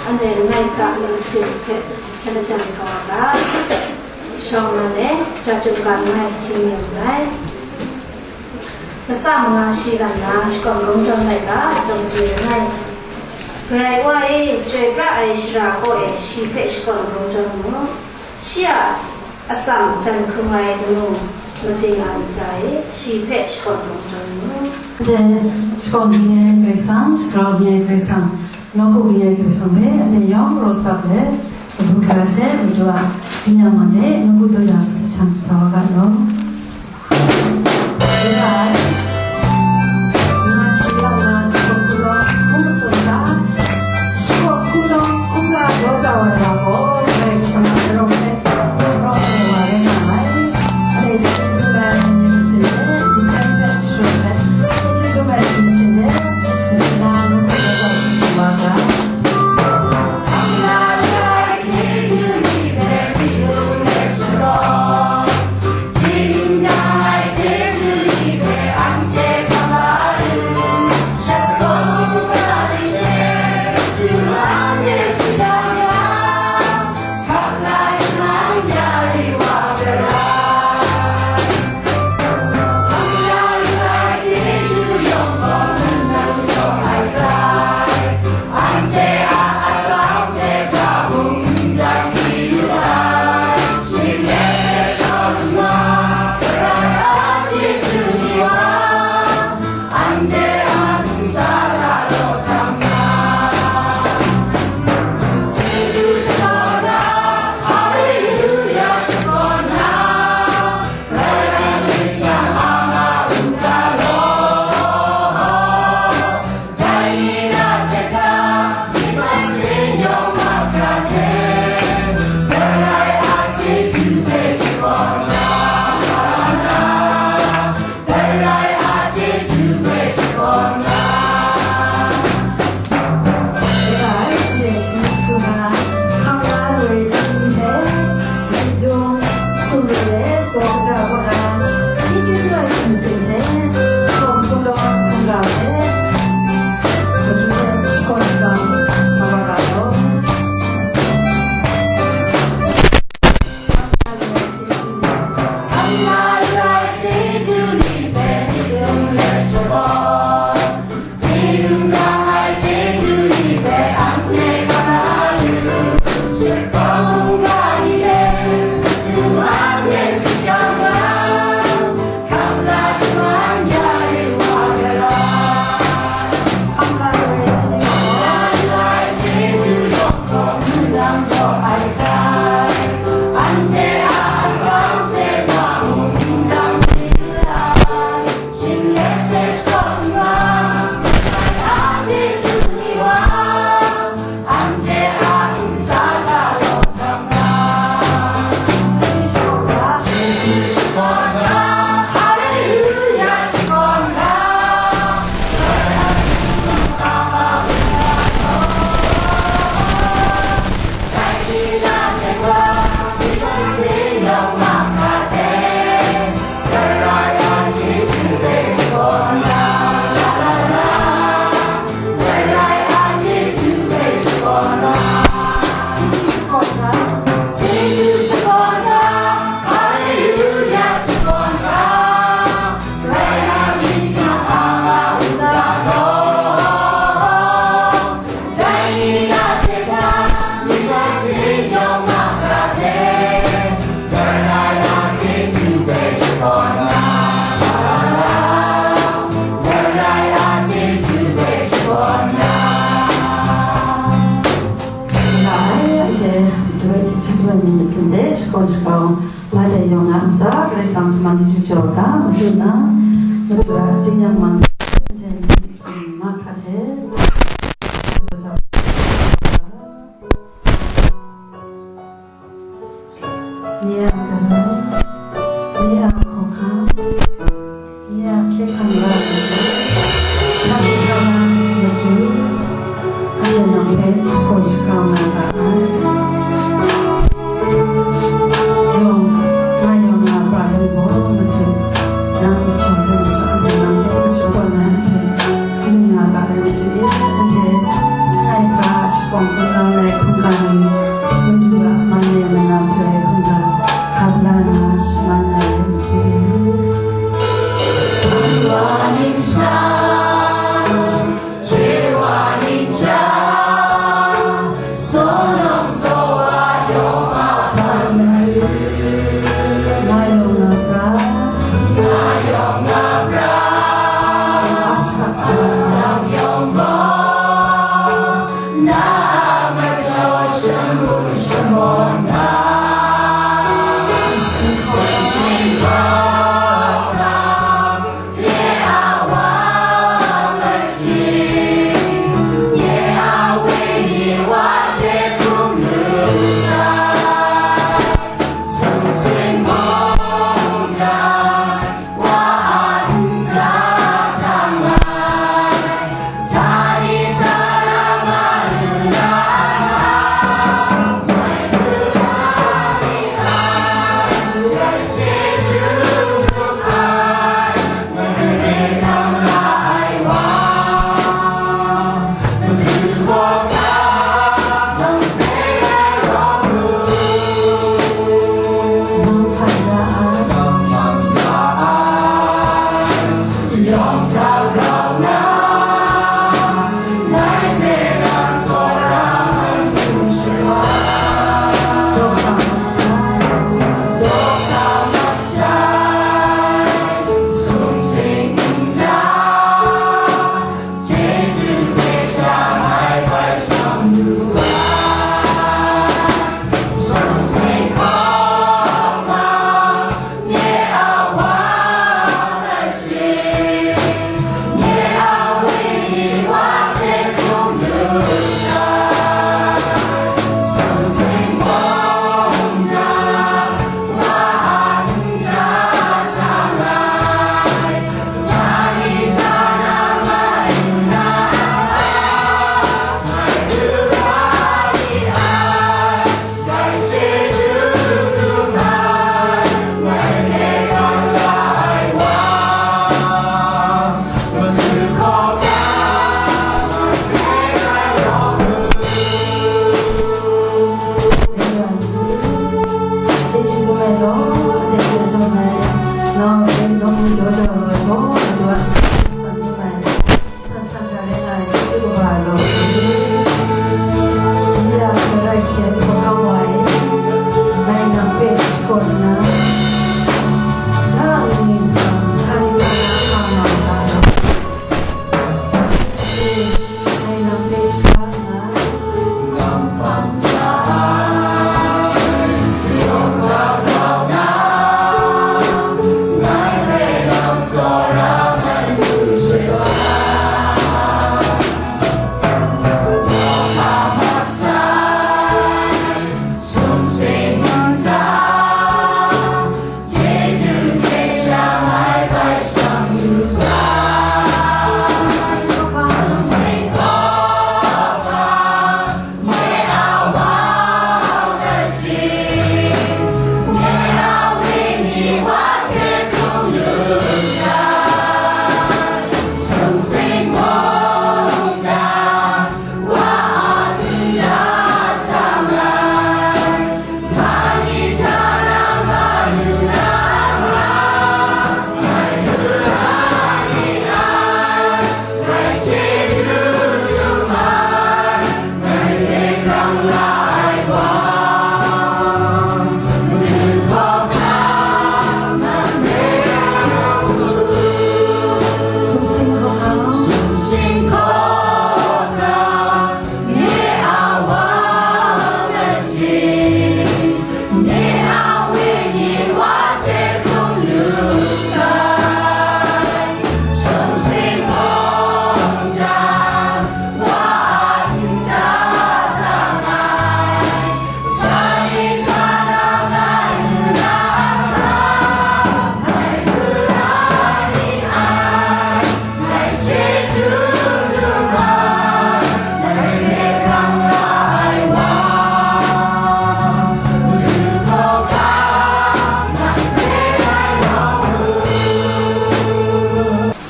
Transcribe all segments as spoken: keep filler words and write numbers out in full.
Anhte langai pra mi masin hpe hkyen lajang sa wa ga, shawng nnan e, ja chyum ga langai hti mi nngai. Kasa manga shi lam na shakawn kungdawn laika, dawng chye langai. Karai Wa e, chyoi pra ai shara kaw e shi hpe shakawn kungdawn mu. Shi a atsam jan hkrung ai lamu mating a ntsa e, shi hpe shakawn kungdawn mu. Anhte shakawn byin ai Karai Kasang, shagrau byin ai Karai Kasang, nawku byin ai Karai Kasang hpe anhte yawng raw tsap let, kabu gara hte Madu a ginnyang man de nawku daw ya ai hte sa wa ga law. Nye a garai, nye a hkawhkam, nye a hkye hkrang ra ai hte, shanhte hkra na machyu, anhte nang hpe shakawn shakra nga ga ai. Zung, nga yawng nga pra hte gaw machyu, nang myit shang hte machyu, anhte nang hpe shakawn ai hte, hkrum nga ga ai machyu e, anhte, ngai hkra shakawn hkrum na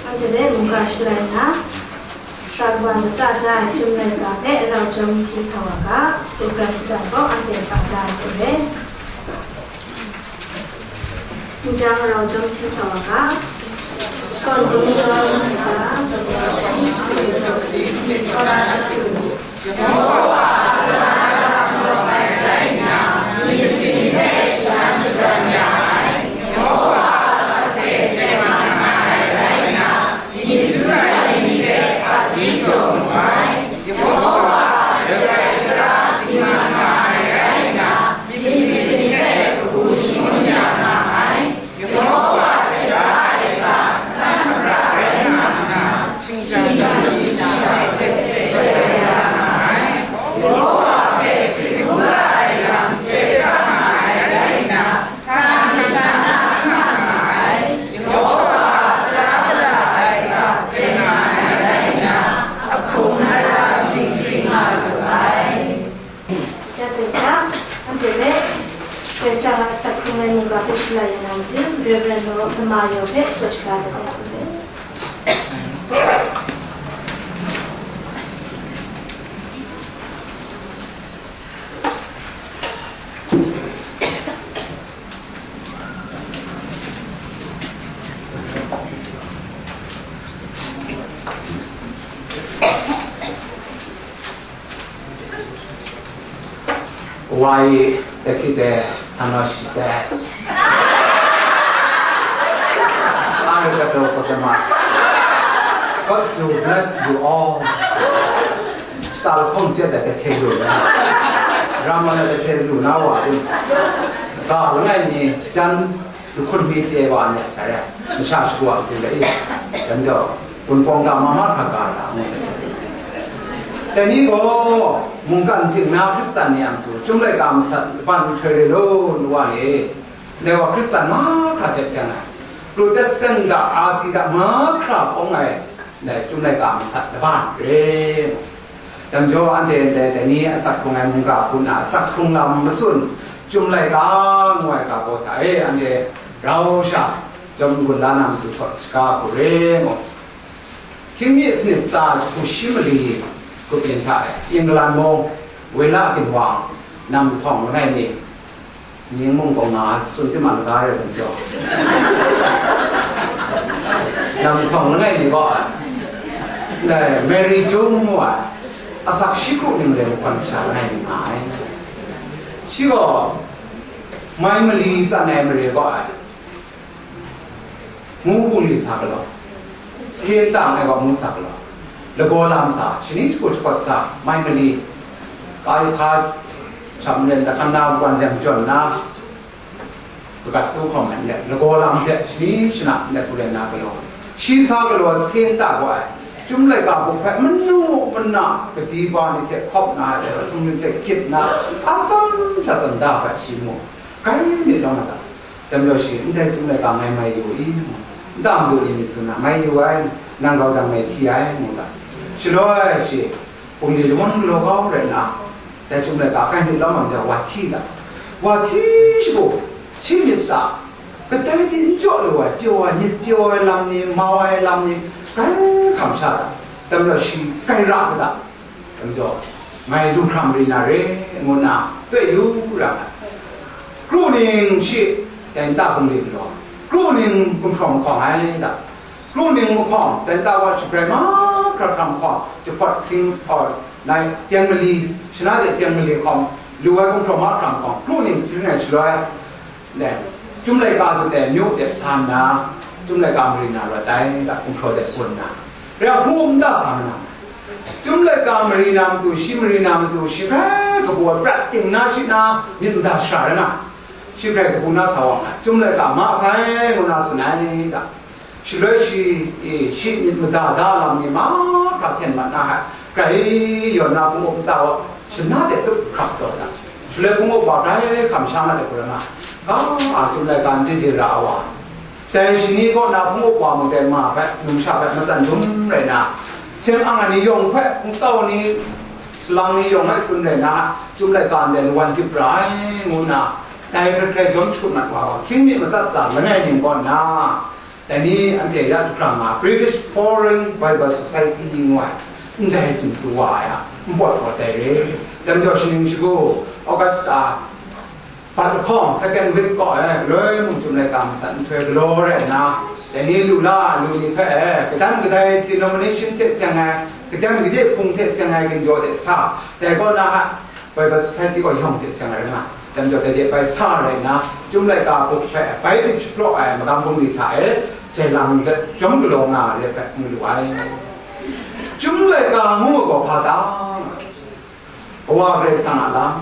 Anhte hpe mungga shalai nna, Sara kaban lata ja ai chyum laika hpe rau jawm hti sa wa ga, Hkristu gaw anhte kata ja ai hte maren. Ningjan rau jawm hti sa wa ga, shakawn kungdawn ai ga, Sara asak hkrung ai mungga hpe shala ya na matu, Reverend Law Lama Yaw hpe sawt shaga dat ai hku hpe. Why the kid tanashi das? Arigato gozaimasu. God to bless you all. Stal hkawng jet ai hte lu na, Ramana hte lu na wa, ga langai mi, jan lahkun mi chye wa ni a sha re, masha shagu a matu le i, dan jaw, Wunpawng ga ma ma hkra ga ra ngu. Dai ni gaw, mungkan hpring na Hkristan ni a matu, Chyum laika masat laban nhtoi re law, nu wa e, dai wa Hkristan mahkra hte seng ai, Protestant ga, R C ga mahkra hkawng ai, dai Chyum laika masat laban re. Dam jaw, anhte ndai dai ni asak hkrung ai mungga hku nna asak hkrung lam matsun, Chyum laika ngu ai ga baw hta e, anhte rau sha, chyawm n-gun la na matu sawt shaga hku re ngu. Hkying mi sanit tsa jahku shi mali, Kupyin hta e, England mung, Wela ginwang, nam lahkawng langai mi, Ning mung gaw nga ai, tsun tim a laga rai hkum jaw. Nam lahkawng langai mi gaw ai. Ndai Mary Jung ngu ai, asak shi kru ning rai mahkawn masha langai mi nga ai. Shi gaw, mai mali tsan ai mare gaw ai. Ngu bungli sa galaw, sahkyen tang ai gaw ngu sa galaw, lagaw lam sa, shani shagu shakawt sa, mai mali, kai hka, sham len da kan na wan lem jawn na, kagat tu hkawm ai nlet, lagaw lam hte shani shana nlet hku len na galaw, shi sa galaw sahkyen ta gaw ai, Chyum laika buk hpe manu mana kadi ba ni hte hkawp na ai, sumri hte gyit na, atsam sha tawn da hpe shi mu, grai myit lawm ai ta? Dam jaw shi, ndai Chyum laika ngai mai yu i, nta madu ni myit tsun na, mai yu ai, nang grau jang mai hti ai, ngu ga. Shaloi shi, bungli lawan galaw kau rai nna, dai Chyum laika kai myit lawm ai majaw, wa hti ga. Wa hti shagu, shi myit hta, kadai ni n jaw lu ai, pyaw ai, myit pyaw ai lam ni, mau ai lam ni, grai hkam sha ga. Dam jaw shi, grai ra sa ga. Dam jaw, ngai lu hkra mari na re, ngu nna, toi yu ra ai. Kru ning shi, dai nta bungli galaw, kru ning gumhpraw mahkawng ai ta? Kru ning mahkawng, dai nta wa shagrai mahkra hkra mahkawng, jahpawt hkying hpaw nai, teng mali, shana de teng mali hkawng, lu ai gumhpraw mahkra mahkawng, kru ning hkying ai shaloi, Dai, Chyum laika tu dai myu de sa nna, Chyum laika mari na rawt ai, da gumhpraw de bun nna, rai hpung nta sa ma na. Chyum laika mari na matu, shi mari na matu, shi hkrai kabu ai prat ting na shi na, myit mada shara rai na, shi hkrai kabu na sa wa nga, Chyum laika ma sai, ngu na tsun ai, da. Shaloi shi, e, shi myit mada da lam ni mahkra hten mat na hte, grai yawn na hpung up nta wa, shana de tup hkrap taw na, shaloi hpung up wa grai hkam sha na de hku rai nga, ga a Chyum laika n de de ra ai wa, dai shani kaw na hpung up wa mung dai ma hpe, numsha hpe matsan dum rai na, seng ang ai ni yawng hpe, hpung tau ni, salang ni yawng hpe tsun rai na, Chyum laika ndai n wan dip ra ai, ngu nna, dai hkrai hkrai jawm shakut mat wa, hkying mi matsat tsa langai ning kaw nna, Dai ni anhte ya du hkra nga, British Foreign Bible Society ngu ai, ndai hte du wa ai a, npawt rawt ai re. Dam jaw shaning shagu, Augusta, bat lahkawng, second week kaw e, galoi mung Chyum laika masat nhtoi galaw rai nna, dai ni lu la, lu ni hpe e, kadang kadai denomination hte seng ai, kadang kadai hpung hte seng ai ginjaw de sa, dai kaw na a, Bible Society gaw yawng hte seng ai rai nga, dam jaw dai de bai sa rai nna, Chyum laika buk hpe bai dip shapraw ai magam bungli hta e, jai lang let jawm galaw nga re ai hpe mu lu ai. Chyum laika ngu ai gaw hpa ta? Kawa Karai Kasang a lam,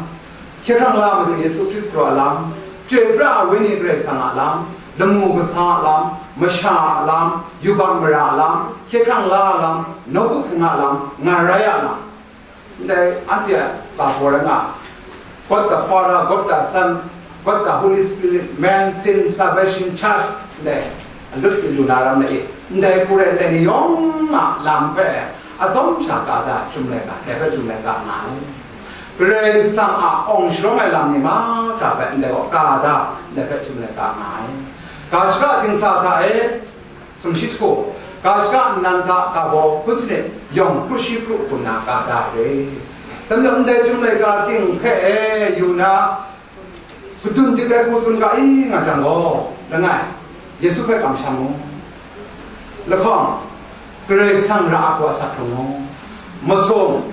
hkye hkrang la Madu Yesu Hkristu a lam, chyoi pra ai Wenyi Karai Kasang a lam, lamu kasa a lam, masha a lam, yubak mara a lam, hkye hkrang la a lam, nawku hpung a lam, ngarai a lam, Ndai anhte a ga hpaw rai nga, God the Father, God the Son, God the Holy Spirit, Man, Sin, Salvation, Church, ndai, a lut lu na ram na e, ndai hku rai ndai ni yawng a lam hpe, atsawm sha ka da, Chyum laika, dai hpe Chyum laika nga ai. Karai Kasang a awng sharawng ai lam ni mahkra hpe ndai gaw ka da, ndai hpe htum laika nga ai. Ga shaka dingsa hta e, sumshi jahku, ga shaka nnan hta ga baw hkun sanit yawng hkru shi hkru hkun na ka da re. Tam jang ndai htum laika ting hpe e yu na, kadun dip ai hku tsun ga i nga jang gaw, langai, Yesu hpe kamsham mu. Lahkawng, Karai Kasang ra ahku asak hkrung mu. Masum,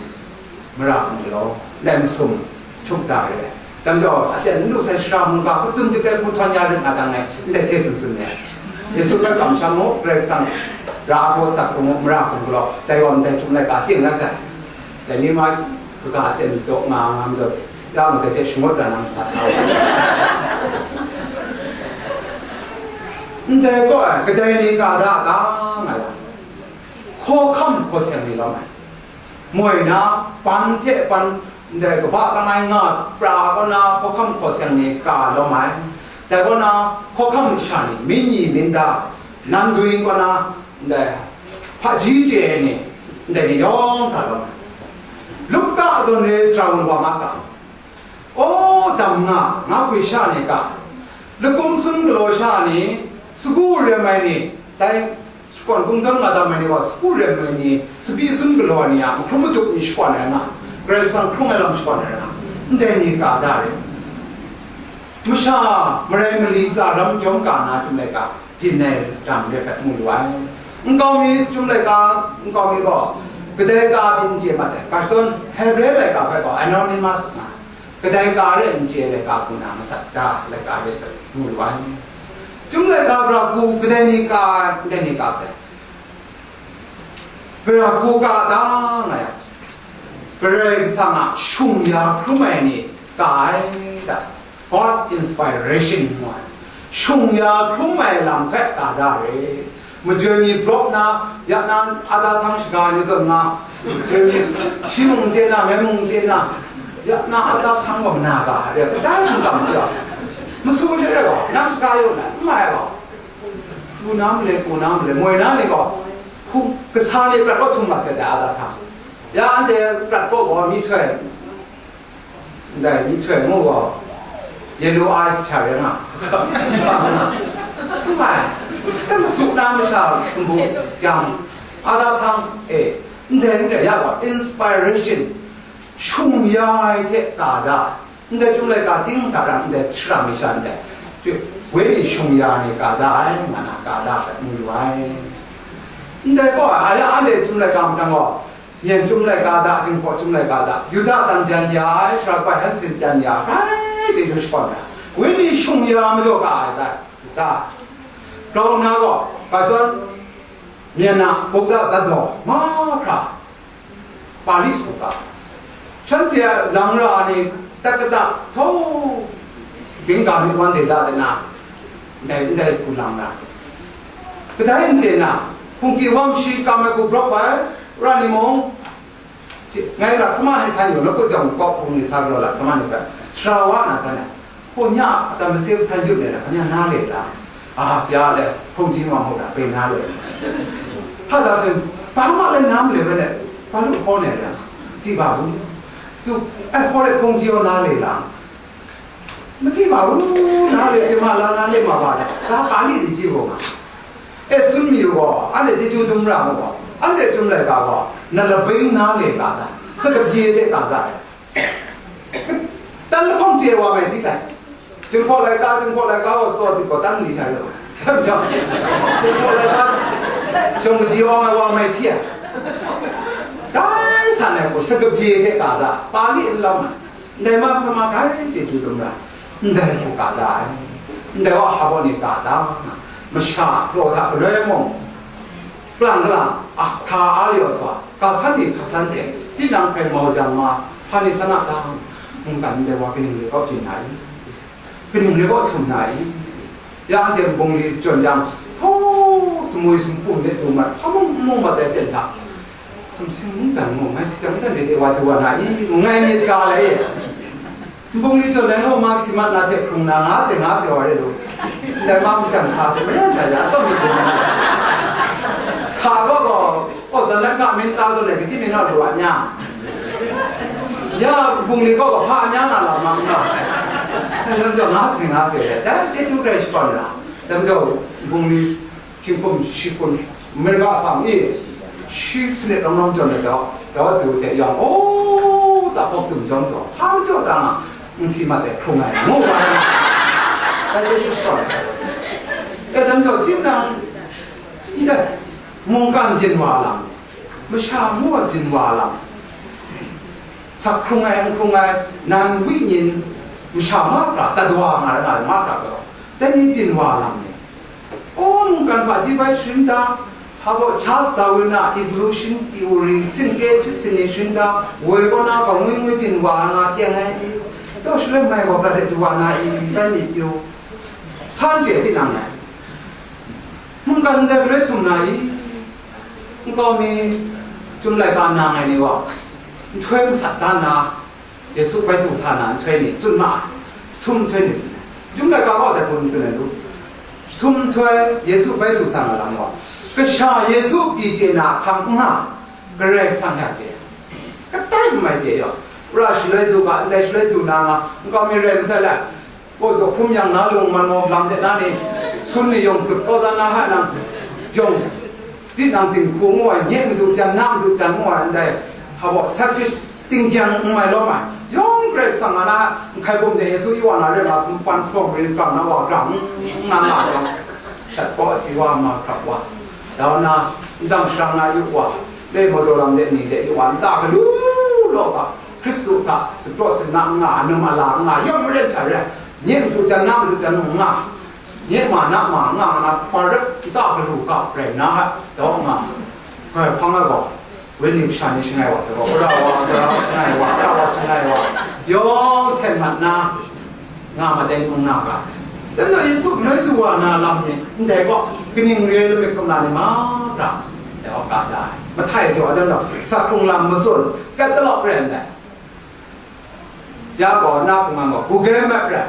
mara hkrung galaw, lai masum, htuk da re. Dam jaw, aten n lu sai shara mungga, kadun dip ai hku htawn ya rit nga dang ai, ndai hte tsun tsun re. Yesu hpe kamsham mu, Karai Kasang ra ahku asak hkrung mu, mara hkrung galaw, dai gaw ndai htum laika ting rai sai. Dai ni ma, kaga aten jaw nga nga majaw, ya mu dai hte shangut ra na masa sa u. Ndai gaw ai, kadai ni ka da ta nga yang, hkawhkam hkawseng ni lawm ai. Moi na, ban hte ban, ndai kaba kang ai nga pra kaw na, hkawhkam hkawseng ni ka lawm ai. Dai kaw na, hkawhkam masha ni, minyi minda, nan dui kaw na, ndai hpaji chye ai ni, ndai ni yawng hkra lawm ai. Luka zawn re sara wun wa ma ga, O, dam nga, nga hkwi sha ni ga, lakum sun galaw sha ni, sagu rem ai ni, dai shakawn kungdawn nga dam ai ni wa, sagu rem ai ni, tsabyi sun galaw ai ni a, mahkrum madup ni shakawn ai nga, Karai Kasang hkrung ai lam shakawn ai nga, ndai ni ka da re. Masha marai mali tsa ram jawm ka na htum laika, byin ai ram re hpe mu lu ai. Nkau mi htum laika, nkau mi gaw, kadai ka byin chye mat ai, Kaston Hebre laika hpe gaw anonymous nga, kadai ka re n chye ai laika hku na masat da laika re hpe mu lu ai. Htum laika, gara hku kadai ni ka, kadai ni ka sai. Gara hku ka da nga yang, Karai Kasang a shung ya hkrum ai ni ka ai da, God inspiration ngu ai. Shung ya hkrum ai lam hpe ka da re. Majoi mi brawp na, ya na ada htang shaga ni zawn nga, majoi mi shi mung chye na, myen mung chye na, ya na ada htang gaw mana ga re, kadai mung kam hte gaw, masu hte rai gaw, nang shaga yawng na, n mai gaw, du na male, ku na male, moi na ni gaw, hku kasa ni prat kaw htum mat sat ai, ada htang. Ya anhte prat kaw gaw myihtoi, ndai myihtoi ngu gaw, yellow eyes hta rai nga. N mai, dan masu na masha sumpu yang, ada htang e, ndai n rai ya gaw, inspiration, shung ya ai hte ka da, ndai Chyum Laika ting hta rang, ndai shara mi sha ndai, wenyi shung ya ni ka da ai, nga na ka da hpe mu lu ai. Ndai gaw, a ya anhte Chyum Laika mahtang gaw, Myen Chyum Laika da, Jinghpaw Chyum Laika da, Yuda tan jan ya ai, Sara Kawai Hansin jan ya ai, chyeju shakawn ai, wenyi shung ya majaw ka ai da, da. Grau nna gaw, ga zawn, Myen a Buddha Zatdaw mahkra, Pali hku ga, shanhte a lam ra ni, tak kata, htaw, Bengali wan de da de na, ndai, ndai hku lam ra. Kadai n chye na, hpungki wam shi kam ai hku brawp ai, ra ni mung, ngai laksama ni san yu, lakut jang kawk hpung ni sa galaw laksama ni hpe, sara wa na san ai, hpaw nya a, atam mase htan yut ai na, hpa nya na le la? A, sya le, hpungji wa mu na, bai na le. Hpa da sin, ba ma le nam le bai le, ba lu hkaw ne le, ti ba bu? Tu, ai hkaw le hpungji wa na le la? Mati ma ru, na le, jema la na le ma ba le, la ka ni di ji gaw ma. E, tsun mi gaw, anhte chyeju dum ra mu gaw, anhte Chyum Laika gaw, na labing na le ka da, sakabye de ka da. Tan lahkawng chye wa mai hti sai. Jinghpaw Laika, Jinghpaw Laika gaw tsaw dik gaw tan li hta yu. Jinghpaw Laika, shawng kaji awng ai wa mai hti ai. Dai san ai hku, sakabye hte ka da, Pali nlang ai. Ndai ma hpe ma grai chyeju dum ra, ndai hku ka da ai. Ndai wa hpa baw ni ka da, masha a kraw hta galoi mung, kalang kalang, a hka a law sa, ka san ni hka san hte, tinang hkrai mau jang ma, hpa ni san a ta, mungkan ndai wa kaning re kaw byin na i? Kaning re kaw htum na i? Ya anhte nbung li jawn jang, htaw, sumwi sumpu de du mat, hpa mung n mu mat ai ten hta, sumsing mungdan mu, ngai si jang dan de de wa du wa na i? Ngu ngai myit ga lai e. Nbung li jawn ai ngaw ma si mat na hte hkrung na, nga se, nga se wa re lu. Ndai ma majan sa hte maren hta ya, atsawm myit de na. Hka gaw gaw, aw, zan dan ga myit la zawn ai, kaji myit naw lu wa nya. Ya, bungli gaw hpa nya na lam mang nga. Dai lam jaw, nga se, nga se, dai chyeju grai shapan ra. Dai lam jaw, bungli hkying hkum shi hkum, Amerika sang e, shi sanit rawng rawng jaw na daw, daw du hte yang, o, ta hkawk dum jawm taw, hpa majaw ta nga, n si mat ai hkrung ai, ngu wa ai. Dai chyeju shapan ra. E, dai lam jaw, tinang, ndai, mungkan byin wa lam, masha ngu ai byin wa lam, sak hkrung ai, n hkrung ai, nan wi nyin, masha mahkra, tatwa nga ai, nga ai mahkra gaw, dai ni byin wa lam ni. O, mungkan hpaji bai sharin da, hpa gaw Charles Darwin a evolution theory, sinke hpyit sin ni sharin da, woi kaw na gaw ngwi ngwi byin wa nga teng ai i, taw shaloi mai gaw prat ai du wa na i, bai myit yu, san chye tinang ai. Mungkan ndai galoi htum na i, nkau mi, Chyum laika nang ai ni gaw, nhtoi masat da nna, Yesu bai du sa na nhtoi ni tsun ma ai. Jahtum nhtoi ni tsun ai. Chyum laika gaw dai hku n tsun ai lu. Jahtum nhtoi Yesu bai du sa na lam gaw, Kasha Yesu pyi chye na ahkang n nga, Karai Kasang hta chye. Katai n mai chye yaw. Pra shaloi du ga, ndai shaloi du na nga, nkau mi rai masat lai. Gaw, dawhkum yang na lung man maw, lam de na ni, sun ni yawng dut kau dan na hta nang, yawng, tinang dinghku ngu ai, nye madu jan, na madu jan ngu ai, ndai, hpa gaw, selfish, tinggyang n mai lawm ai, yawng Karai Kasang a na hta, n hkai bum de, Yesu yu wa na rai nga, sumpan hprawng rin prang na wa grang, n nga nga yang, shat kaw si wa, ma hkrap wa, dau na, ndang sharang na yu wa, le madu lam de ni de yu wa, nta galu law ga, Hkristu hta, sapraw sana n nga, anum ala n nga, yawng maren sha re, nye madu jan, na madu jan n nga, nye ma na ma n nga, nga na, hpa rep nta galu ga rai na, dau nga, hpai hpang ai gaw, wenyi kasha ni shangai wa sai gaw, Tara wa, Tara wa shangai wa, Tara wa shangai wa, yawng hten mat na, nga ma dai mung na ga sai. Dan na Yesu galoi du wa na lam ni, ndai gaw, kaning re ai lamik kaw na ni mahkra, dai gaw ga da ai. Mahtai jaw dan na, sak hkrung lam matsun, kat talawk rai ndai. Ya gaw, na hkungga gaw, Google Map rai.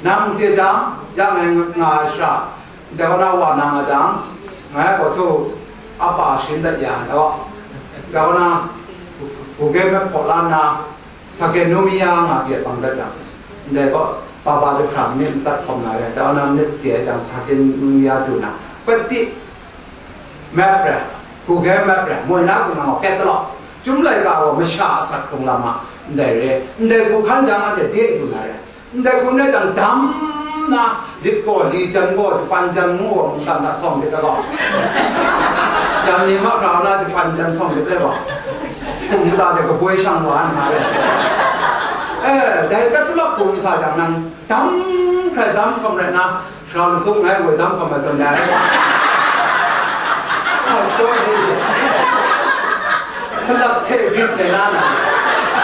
Nang chye jang, ya ngai nga ai shara, dai gaw na wa na nga jang, ngai gaw htu a pa sharin dat ya, dai gaw, dai gaw na Google Map hpaw la nna, Sakenumiya nga pyi bang dat jang, ndai gaw, ba ba de hkra manit matsat hkawm na rai, dai gaw na manit de ai jang, Sakenumiya du na, pati, Map rai, Google Map rai, moi na hkungga gaw ket talawk, Chyum laika gaw masha a sak hkrung lam a, ndai re, ndai hku hkan jang anhte de du na re, ndai hku n rai jang dam na, lit gaw, li jan gaw, japan jan ngu gaw, mungkan hta sawng lit ai gaw, jan ni mahkra na japan jan sawng lit ai gaw, hkum nta de kaboi shang wa ai nga re. E, dai ket talawk hku n sa jang nang, dam hkrai dam hkawm rai na, Sara lachyum ngai woi dam hkawm ai zawn dai. Salak hte grit ai na na,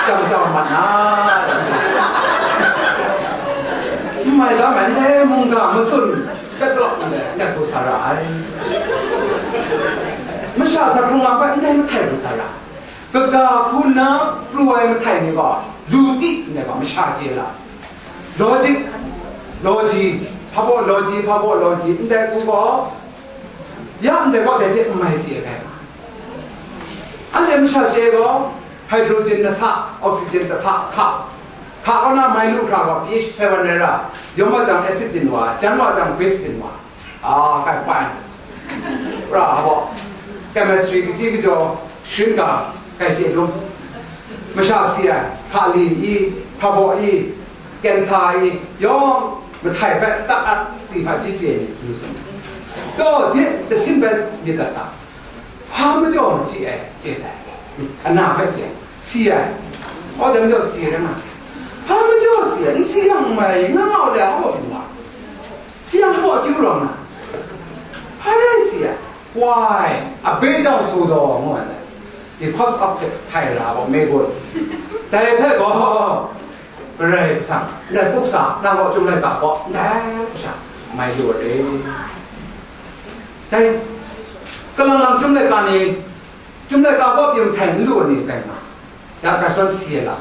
jam jau mat na, n mai dam ai, ndai mungga matsun, kat lawk ndai, ndai hku sa ra ai. Masha sak hkrung lam hpe ndai mahtai hku sa ra ai. Kaga hku nna pru ai mahtai ni gaw, lu ti ndai gaw masha chye la. Logic, logi, hpa baw logi, hpa baw logi, ndai hku gaw, ya ndai gaw dai hte n mai chye ai. Anhte masha chye gaw, hydrogen nasa, oxygen nasa, hka. Hka kaw na mai lu hkra gaw, pH seven rai ra, yawng wa jang acid byin wa, jan wa jang base byin wa. A, kai hpai. Pra hpa, chemistry kaji kajaw sharin ga, kai chye dum. Masha si ai, hkali i, hpabaw i, kensa i, yawng mahtai hpe tak at si hpa ji chye ni, hpung sum. Taw, de, dasin bai myit dat ta. Hpa majaw n chye ai, chye sai. Ana hpe chye, si ai. Aw, dai majaw si ai rai nga. Hpa majaw si ai, n si yang mai, nga nga le, hpa baw byin wa. Si yang hpa baw akyu rawng na. Hpa rai si ai. Why? A bai jang su daw, ngu ai. Because of the Thai ra gaw, me gun. Dai hpe gaw, Karai Kasang, ndai puksa, nang gaw Chyum laika gaw, ndai hkra mai lu ai. Dai, kalang lang Chyum laika ni, Chyum laika gaw pyi mahtai n lu ai ni kai nga, ya ga shon si ai lam.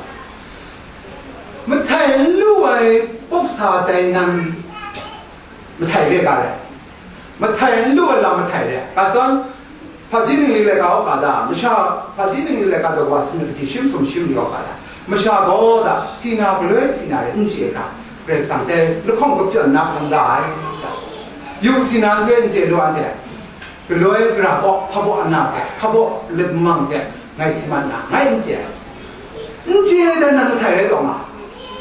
Mahtai n lu ai puksa dai nan mahtai re ga rai. Mahtai n lu ai lam mahtai re. Ga shon, hpaji ningli laika gaw ga da, masha hpaji ningli laika daw wa sanit kahti shim sum shim li gaw ga da. Masha gaw da, si na galoi si na rai n chye hkra, Karai Kasang dai lahkawng kapyawn na hkang da ai. Yu si na nhtoi n chye lu anhte, galoi gara kaw, hpabaw ana hte, hpabaw lit mang hte, ngai si mat na, ngai n chye ai. N chye ai dai nan mahtai rai taw nga,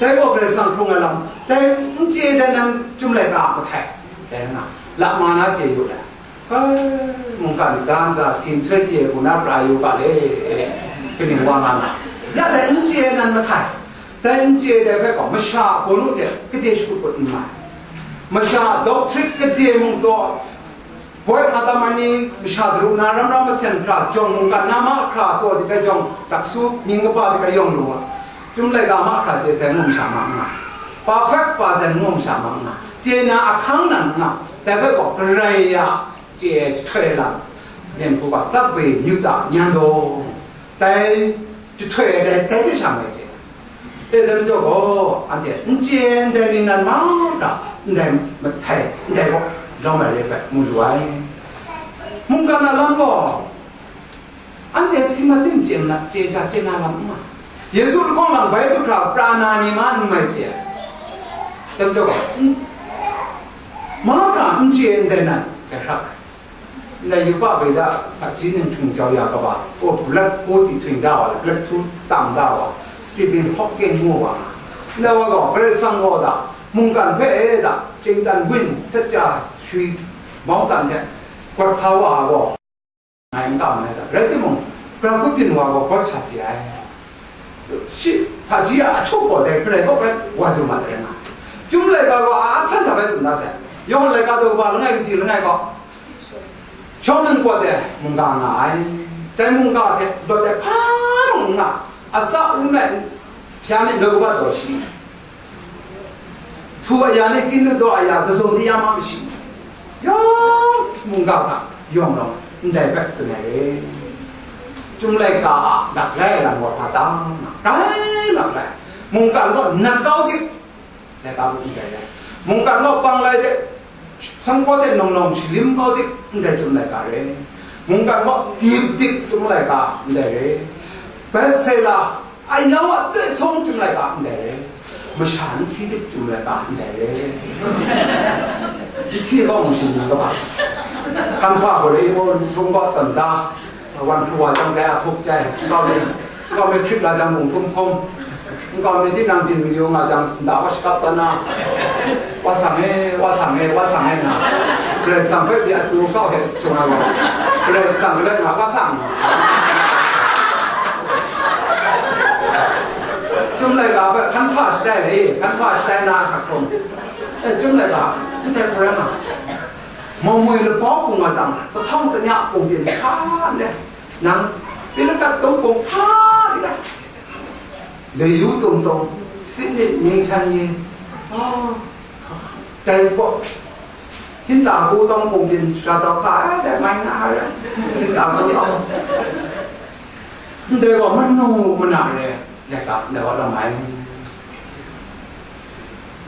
dai gaw Karai Kasang hkrung ai lam, dai n chye ai dai nan Chyum Laika a mahtai, dai nga, la ma na chye yu ai. Ai, mungkan ga ntsa si nhtoi chye hku na pra yu ga le, kaning wa nga na. Ya dai n chye ai nan mahtai, dai n chye ai dai hpe gaw, masha a hpunu hte kade shakut kut n mai. Masha a doctrine kade mung tsaw, Boy nga tam ai ni, masha daru na ram ram masen hkra jawng, mungkan na mahkra tsaw de hpe jawng, daksu ning kaba de hpe yawng lu nga, Chyum Laika mahkra chye sai ngu masha ma n nga, perfect pa zen ngu masha ma n nga, chye na ahkang nan n nga, dai hpe gaw Karai a chye ai jahtoi lam, Myen hku ga, tabbe nyuta nyan daw, dai jahtoi ai dai, dai hte sha mai chye. E, dai majaw gaw, anhte n chye ndai ningnan mahkra, ndai mahtai, ndai gaw lawm ai re hpe mu lu ai. Mungkan a lam gaw, anhte si mat tim chye na, chye ja, chye na lam n nga. Yesu lahkawng lang bai du hkra pra na ni ma n mai chye ai. Dai majaw gaw, n-, mahkra n chye ndai nan, hkrai hkrak ai. Ndai Yupa Beda hpaji ning htung jau ya kaba, o, Black Hole ti htung da wa, Black Hole tam da wa, Stephen Hawking ngu wa nga. Ndai wa gaw, Karai Kasang gaw da, mungkan hpe e da, chingdan win, sat ja shui, mautan hte, gwat sa wa gaw, ngai n kam ai da. Rai timung, pra kut byin wa gaw, gwat sa chye ai. Shi, hpaji a achup gaw dai, Karai kaw rai, wa du ma ai rai nga. Chyum Laika gaw, a san hta bai tsun da sai. Yawhan laika daw kaba langai kaji langai gaw, Shawng ningpawt e mungga nga ai. Dai mungga hte lawt ai hpa mung n nga, a tsa wun ai hpya ni loi kaba daw shi, htu aya ni kin lu daw aya, kazum ni ya ma mashi, yawng mungga hta yawng rawng ndai hpe tsun ai re. Chyum laika a laklai lam gaw hpa ta nga, rai laklai, mungkan gaw nat kau dik, laika bu ndai rai. Mungkan gaw pang lai de, sanghpaw hte nawng nawng shalim kau dik ndai Chyum Laika rai. Mungkan gaw dip dik Chyum Laika ndai rai. Betsela a yau a toi sawng Chyum Laika ndai rai. Masha n hti dik Chyum Laika ndai rai. N hti gaw mu shing na kaba. Hkan hpa gaw rai gaw, htung gaw tanda. Wan hkru wa jang, dai a hkrup chyai, nkau mi, nkau mi hkrit la jang, mung hkrum hkrum, nkau mi tinang byin mayu nga jang, nta wa shakap dan na, wa sang e, wa sang e, wa sang e, na, Karai Kasang hpe pyi atu kau hte chyung ai gaw, Karai Kasang galet nga, wa sang. Chyum Laika hpe hkan hpa shatai le, hkan hpa shatai na asak hkrum, e, Chyum Laika, ndai hpe rai nga. Mawmwi labau hpung nga jang, kahtawng kanya hpung byin hkan le, nang, Pilakat tawng hpung hkan le, Layu Tung Tung, Sitnit Ning Chan Ye, a, dai gaw, Hinta Hku tawng hpung byin shara tau hka ai, dai mai na ai, Hinta Hku tawng. Ndai gaw manu mana re, laika, ndai gaw lam ai.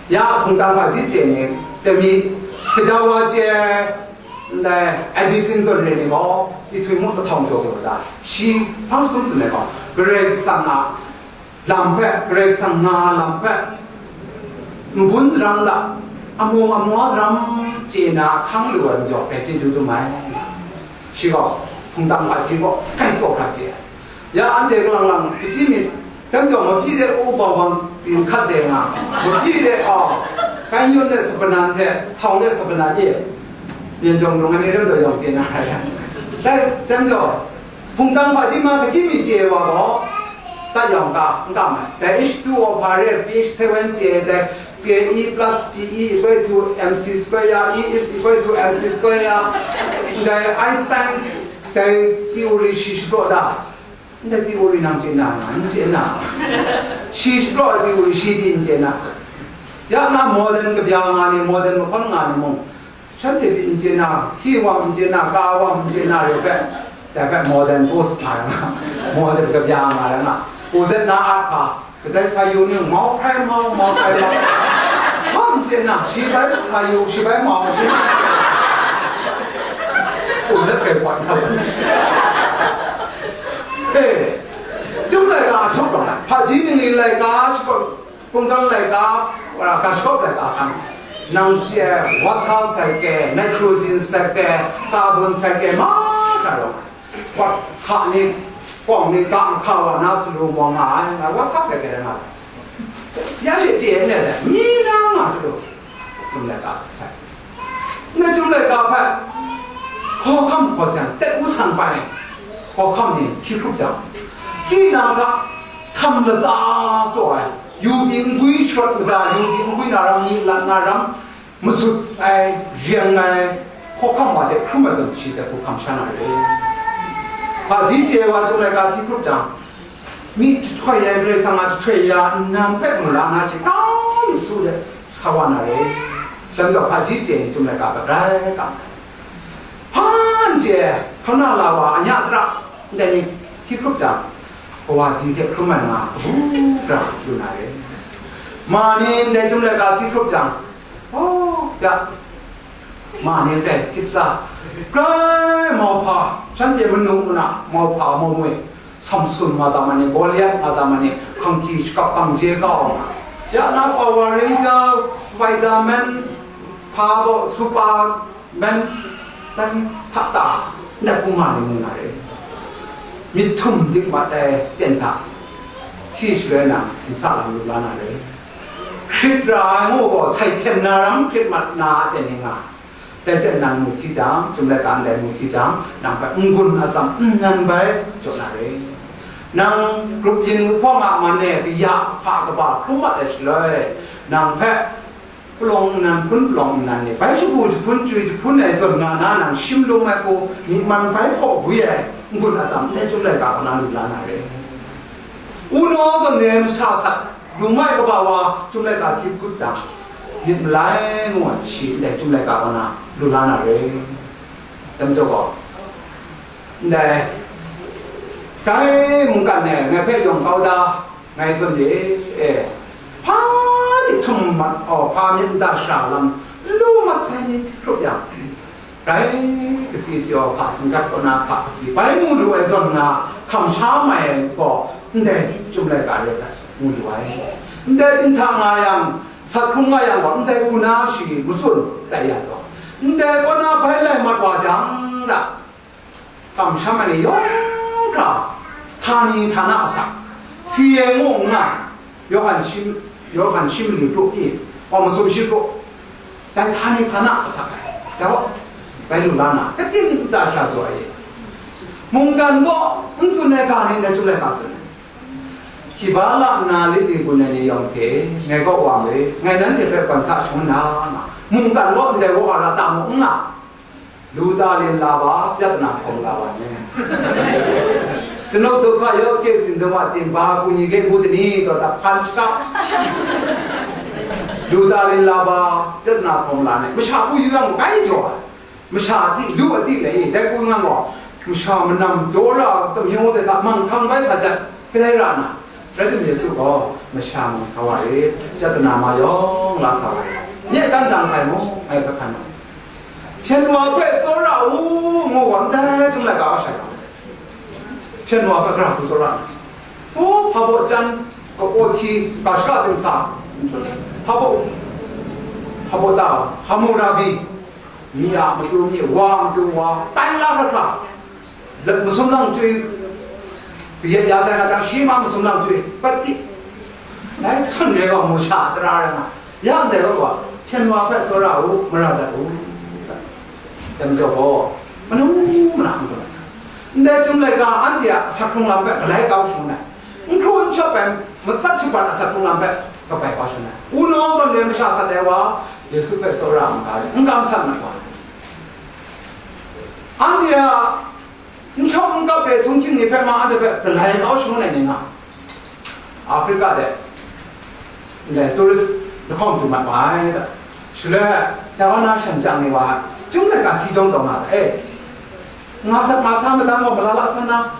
Ya, hpungtang hpaji chye ni, dai mi, kaja wa chye ai, ndai Edison zawn re ni gaw, ti htwi mu kahtawng jaw jaw da. Shi hpang sum tsun ai gaw, Karai Kasang a lam hpe, Karai Kasang nga lam hpe, nbun daram da, amung amawng daram chye na hkang lu ai majaw, bai chye du dum ai. Shi gaw, hpungtang hpaji gaw, grai tsaw hkra chye ai. Ya anhte kalang lang, kaji myit, dai majaw mabyi de u bawng bawng byin hkat de nga, mabyi de, aw, kai nyun de sapanan hte, htawng de sapanan e, Myen jawng lung ai ni rim taw yawng chye na ai. Dai, dai majaw, hpungtang hpaji ma kaji myit chye wa gaw, tat yawng ka, n kam ai. Dai H two O hpa re, P H seven chye, dai K E plus P E equal to M C square ya, E is equal to M C square ya, dai Einstein, dai theory shi shapraw da. Ndai theory nang chye na, n chye na. Shi shapraw ai theory shi pyi n chye na. Ya nga modern kabya nga ni, modern mahkawn nga ni mung, shanhte pyi n chye na, hti wam n chye na, ka wam n chye na re hpe, dai hpe modern post nga ai nga, modern kabya nga ai nga. U Z na at hpa, kadai sa yu ni mau hkrai mau, mau hkrai mau. Hpa n chye na, shi bai sa yu, shi bai mau, shi. U Z kai hpa na. Hey, Chyum Laika a htup rawng ai. Hpaji ningli laika, shakawp, kungdawn laika, wa, ga shakawp laika hkan, nang chye ai, water cycle, nitrogen cycle, carbon cycle, mahkra rawng ai. Wat hka ni, kawng ni, ga nhka wa na salu maw nga ai, nga water cycle rai nga ai. Ya she chye ai ni dai, mi na nga chyalu, Chyum laika hte. Ndai Chyum laika hpe hkawhkam hkaw seng, tet u san pai, hkawhkam ni hti hkrup jang, tinang hta htam latsa tsaw ai, yu byin gwi sharawt mada, yu byin gwi na ram, myi lat na ram, mazut ai, reng ai, hkawhkam wa hte hkrum ai zawn, shi hte hkawhkam sha na re. Hpaji chye ai wa Chyum laika hti hkrup jang, myi jahtoi ai Karai Kasang a jahtoi ya nnan hpe mara na shi grau myit su de sa wa na re. Dai majaw hpaji chye ni Chyum laika hpe grai kam ai. Hpa n chye ai, hkauna la wa a nya tara, ndai ni hti hkrup jang, kawa di hte hkrum ai nga kabu gara lu na re. Ma ni ndai Chyum laika hti hkrup jang, oh, ya, ma ni hpe hkyit tsa, grai mauhpa, shanhte manu mana mauhpa maumwi, Samson nga ta ma ni, Goliat nga ta ma ni, hkangki shakap kangje kau nga, ya na Power Ranger, Spiderman, hpa gaw Superman, dai hta ta, ndai hpung nga ni mu na re. Myit htum dik mat ai ten hta, hti shaloi nang simsa lam lu la na re. Hkrit ra ai ngu gaw, sai hten na ram hkrit mat na a ten ni nga. Dai ten nang mu hti jang, Chyum laika ndai mu hti jang, nang hpe n-gun atsam nnan bai jaw na re. Nang grup yin wuhpawng a man e kaya hpa kaba hkrum mat ai shaloi, nang hpe palawng nnan hpun palawng nnan ni bai shagu jahpun chyoi jahpun ai zawn nga na, nang shim lum ai hku myi man bai hpaw gwi ai n-gun atsam ndai Chyum laika kaw na lu la na re. Unaw zawn re ai masha sat, lung mai kaba wa Chyum laika hti hkrup jang, myit malai ngu ai shi ndai Chyum laika kaw na lu la na re. Dai majaw gaw, ndai, dai mungkan e ngai hpe yawng kau da, ngai zawn re, e, hpa myit htum mat, aw, hpa myit nta shara lam n lu mat sai ni hti hkrup yang, rai katsi pyaw hpa singkat kaw na hpa katsi bai mu lu ai zawn nga hkam sha mai ai gaw, ndai Chyum laika re ai mu lu ai. Ndai dinghta nga yang, sat hkrung nga yang gaw, ndai u na shi matsun tai ya taw, ndai kaw na bai lai mat wa jang da, kamsham ai ni yawng hkra, htani htana asak, si e ngu n nga, Yawhan shi, Yawhan shi mali hkru i, wa masum shi hkru, dai htani htana asak ai, dai wa, bai lu la na, kating nta sha jaw ai, mungkan gaw n tsun ai ga ni, ndai Chyum laika tsun ai. Hkiba la nna lit li gun ai ni yawng hte, ngai kaw wa re, ngai nanhte hpe ban sa shangun na, nga, mungkan gaw ndai wa ra ta mu n nga, Lu ta lin la ba, pyatana hkawm la wa ni. Janau dukha yawke sindung a ting ba ku ni ge bu tini, taw ta hkan shaka. Lu ta lin la ba, pyatana hkawm la ni. Masha ku yu yang kai jaw ai. Masha a ti, lu a ti le, dai ku ngang gaw, masha manam daw ra tamyaw de hta manghkang bai sa jat. Kadai ra na, Rai tim Yesu gaw masha mung sa wa re, pyatana ma yawng la sa wa re. Nye kan dang hkai mu, ngai hpe hkan mu. Hpyen wa hpe tsawra u, ngu wa ndai Chyum laika wa shai wa. Hpyen wa hpe gara hku tsawra na. O, hpa baw jan, ka-, o hti, ka shaka ting sa, hpa baw, hpa baw ta, Hammurabi, mi a matu mi, wa a matu wa, tai la hkra hkra. Masum lang chyoi, kayat ya sai na jang, shi ma masum lang chyoi, pati. Dai hpyen re gaw, masha tara rai nga, ya ndai gaw, hpyen wa hpe tsawra u, mara dat u. Dai majaw gaw, manu mana n tawn ai sa. Ndai Chyum laika anhte a asak hkrung lam hpe galai kau shangun ai. N hkru n shawp ai, matsat shabat asak hkrung lam hpe kabai kau shangun ai. Wunawng tawn re masha sat ai wa, Yesu hpe tsawra n ga ai, n kamsan ai wa. Anhte a N shawng n kap re htunghking ni hpe ma anhte hpe galai kau shangun ai ni nga, Africa de ndai tourist lahkawng du mat wa ai da. Shaloi, dai wa na shan chyang ni wa, Chyum laika hti jawng taw nga da, e, nga sat nga sa madang gaw malala san na,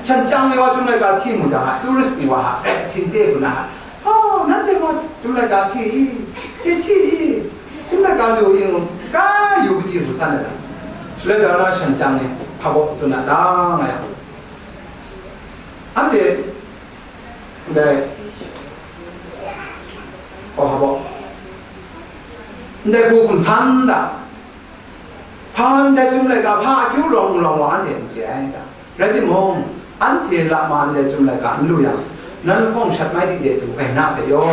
shan chyang ni wa Chyum laika hti mu jang, tourist ni wa, e, hting te bu na, Oh, nanhte gaw Chyum laika hti i, chye hti i, Chyum laika lu i ngu, ga yu kaji hku san ai ta? Shaloi dai na shan chyang ni hpa baw tsun na ta nga yang, anhte Ndai, oh, habo. Ndai hku hkum san da. Hpa ndai Chyum laika hpa akyu rawng n rawng wa anhte n chye ai da. Rai timung, anhte lama ndai Chyum laika n lu yang, nan hpawng shat mai di de tu bai na sai yaw.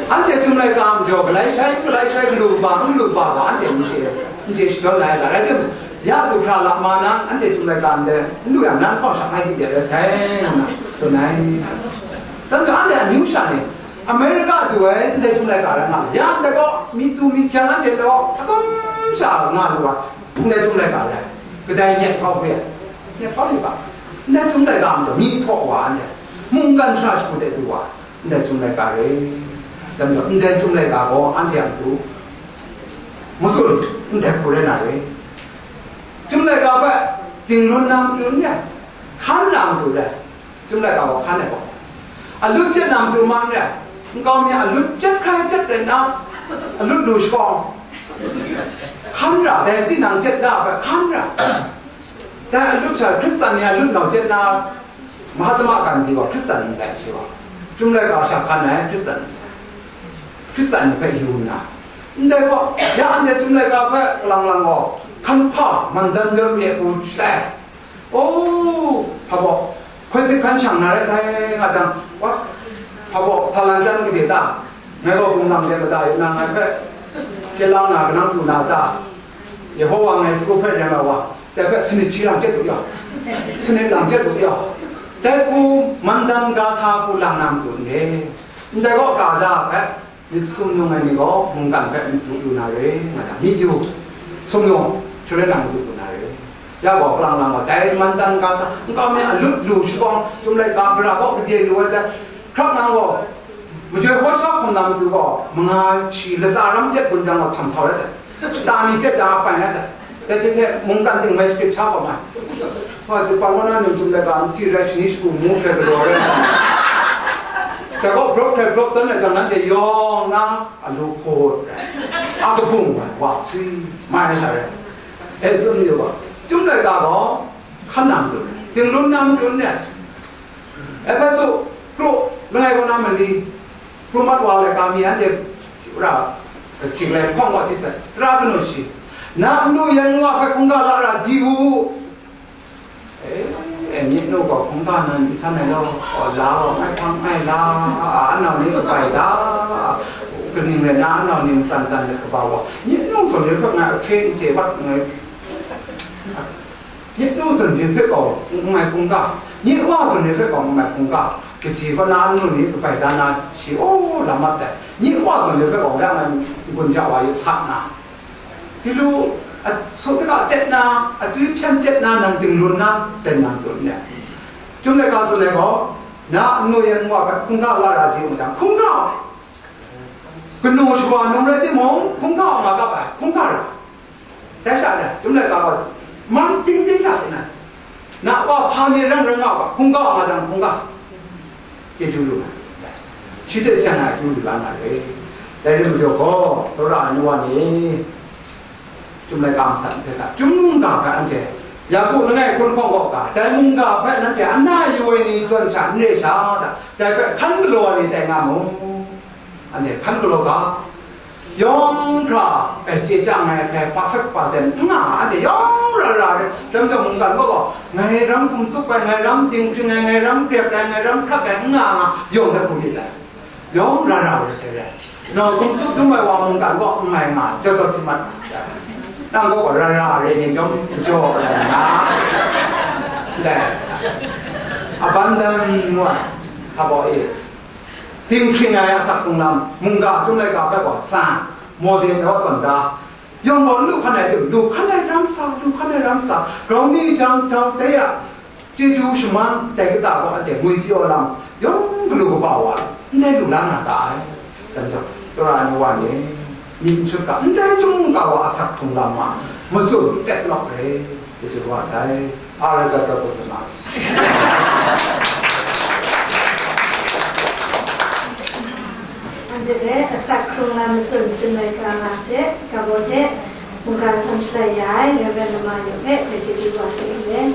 Anhte Chyum laika a majaw galai shai, galai shai, galu ba, n lu ba wa anhte n chye, n chye shadawn ai da. Rai timung, ya du hkra lama nan anhte Chyum laika ndai n lu yang, nan hpawng shat mai di de rai sai, ngu na tsun ai. Dan ga anhte amyu sha ni, America du ai ndai Chyum laika rai nga, ya ndai gaw, mi tu mi hkyang anhte gaw, atsawm sha nga lu ai, ndai Chyum laika rai, kadai nyet kau hpe, nyet kau lu ga, ndai Chyum laika a majaw, myi hpaw wa anhte, mungkan shara shagu de du wa, ndai Chyum laika rai, dan gaw, ndai Chyum laika gaw, anhte a matu, matsun, ndai hku rai na rai, Chyum laika hpe, tinglun na matu n rai, hkan na matu rai, Chyum laika gaw hkan ai gaw, alut jet na matu ma n rai, nkau mi alut jet hkrai jet rai nna, alut lu shakawng, hkan ra, dai tinang jet da ai hpe hkan ra, dai alut sha Hkristan ni alut nau jet na, Mahatma Gandhi gaw Hkristan ni dai shi gaw, Chyum laika sha hkan ai Hkristan ni dai, Hkristan ni hpe yu nna, ndai gaw, ya anhte Chyum laika hpe kalang lang gaw, hkan hpa, mandan yawt mi a hku shatai. O, hpa baw, hkoi sit hkan shang na rai sai nga jang, wa, hpa baw, sa lan chyang gade ta, ngai gaw hpung lam de mada yu na, ngai hpe hkye lang na, kanang du na ta, Yehowa ngai sagu hpe rem ai wa, dai hpe sanit shi lang chyet u yaw, sanit lang chyet u yaw, dai hku mandan ga hta hku lang na matu n re, ndai gaw ga da hpe, Myit sumnung ai ni gaw mungkan hpe matu lu na re, nga yang, myit yu, sumnung, sharen nang matu lu na re. Ya gaw, kalang lang gaw, dai mandan ga hta, nkau mi alut lu shakawng, Chyum laika gara gaw gade lu ai hte, hkrak nang gaw, majoi hkaw sha hkawm na matu gaw, manga shi latsa ram jet gun jang gaw htam htau rai sai. Shata mi jet jang a pai na sai. Dai hte hte mungkan ting mai shakrit sha hkawm ai. Wa, Japan wa na num Chyum laika n hti rai, shani shagu ngu hkrai galaw rai. Dai gaw brok hkrai brok dan ai jang, nanhte yawng na alu hkawt rai. A kabung rai, wa swi, mai na rai. E, tsun yu ga, Chyum laika gaw hkan nang dun, tinglun na madun rai. Ehpesu kru langai kaw na mali, kru mat wa ai laika mi anhte ra, hkying lai hpawng wa hti sai, tara kanu shi, na nnu yan nwa hpe hkungga la ra di u. E, e, nye nu gaw hkungga nan n san ai law, gaw la gaw ngai hpang ngai la, a, a, anau ni kabai da, kaning rai na anau ni matsan tsan ai kaba wa, nye nu zawn ni hpe ngai ahkye n chye mat ngai. Nye nu zawn ni hpe gaw n mai hkungga, nye wa zawn ni hpe gaw n mai hkungga, kaji kaw na anu ni kabai da na shi, aw, lam mat ai, nye wa zawn ni hpe gaw ya ngai n-gun ja wa yu sa na, di lu, a, sut daga tet na, atwi hpyan jet na, nang tinglun na, ten nang tsun ya. Chyum laika tsun ai gaw, na anu yan wa hpe hkungga la ra di mu jang, hkungga, kanu shawa num rai timung, hkungga nga kap ai, hkungga ra. Dai sha na, Chyum laika gaw, man ting ting hta hte nan, na wa hpa mi rang rang nga u ga, hkungga nga jang hkungga, chyeju lu na, shi hte seng ai akyu lu la na re. Dai rai majaw gaw, tsawra ai nu wa ni, Chyum laika masat hte hta, Chyum mungga hpe anhte, Yaku langai hkun hkawng kaw ga, dai mungga hpe nanhte ana yu ai ni zawn sha n re sha hta, dai hpe hkan galaw ai ni tai nga mu. Anhte hkan galaw ga, yawng hkra, e, chye chyang ai hpe perfect percent n nga, anhte yawng ra ra re, chyam chyam mungkan gaw gaw, ngai ram hkum tsup ai, ngai ram dinghpring ai, ngai ram grep ai, ngai ram hkrak ai, n nga nga, yawng hta hku myit ai. Yawng ra ra re hte re. Nau hkum tsup dum ai wa mungkan gaw n mai nga, jaw jaw si mat. Nang gaw gaw ra ra re ni chyawm, jaw ai nga. Dai. Abundant ngu ai, hpa baw e. Dinghpring ai asak hkrung lam, mungga Chyum laika hpe gaw san, model ai wa tawn da, yawng gaw n lu hkan ai, lu hkan ai ram sa, lu hkan ai ram sa, grau ni jang grau tai a, chyeju shaman tai kata gaw anhte ngwi pyaw lam, yawng galu kaba wa, ndai lu la na ga ai. Dai majaw, tsawra ai nu wa ni, myit n shut ga, ndai Chyum mungga wa asak hkrung lam ma, matsun n tet lawk re, chyeju wa sai. Arigato gozaimasu. Anhte hpe asak hkrung lam matsun Chyum laika hte, kaba hte, mungga hkam shalai ya ai Reverend Lama Yawk hpe, hpe chyeju wa sai n rai.